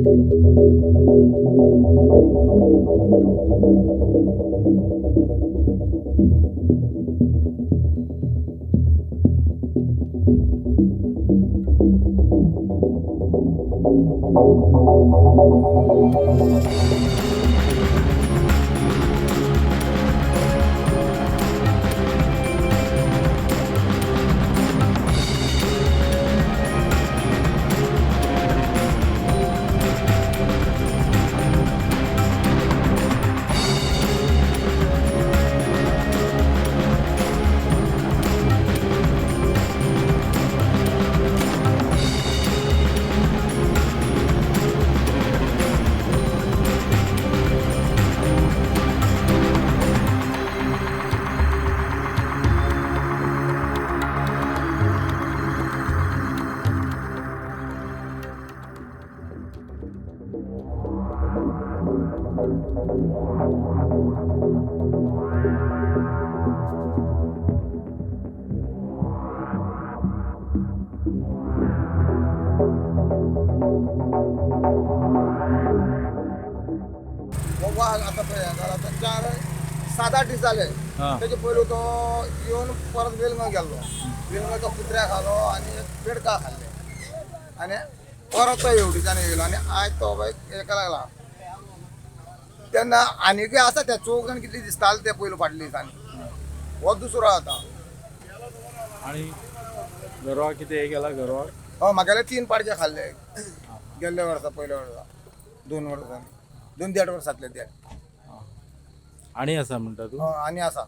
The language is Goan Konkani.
हो वाग आतां पळय जाला आतां 4-7-8 दीस जाले. हा. तेजे पयलू तो येवन परत वेलंगां गेल्लो. वेलंगा तो कुत्र्या खालो आनी एक बेडका खाल्ले आनी परत तो हेवटेच्यान येयलो आनी आयज तो बाय हेका लागला. तेन्ना आनीकय आसा ते चौग जाण कितले दिसताले ते पयलू फाटल्या दिसांनी. हो दुसरो आतां. आणि गोरवाक कितें हे केला गोरवाक? हय, म्हागेले 3 पाडके खाल्ले गेल्ल्या वर्सा, पयल्या वर्सा, 2 वर्सांनी, 2 देड वर्सांतले देड. आनी आसा म्हणटा तूं? हय, आनी आसा.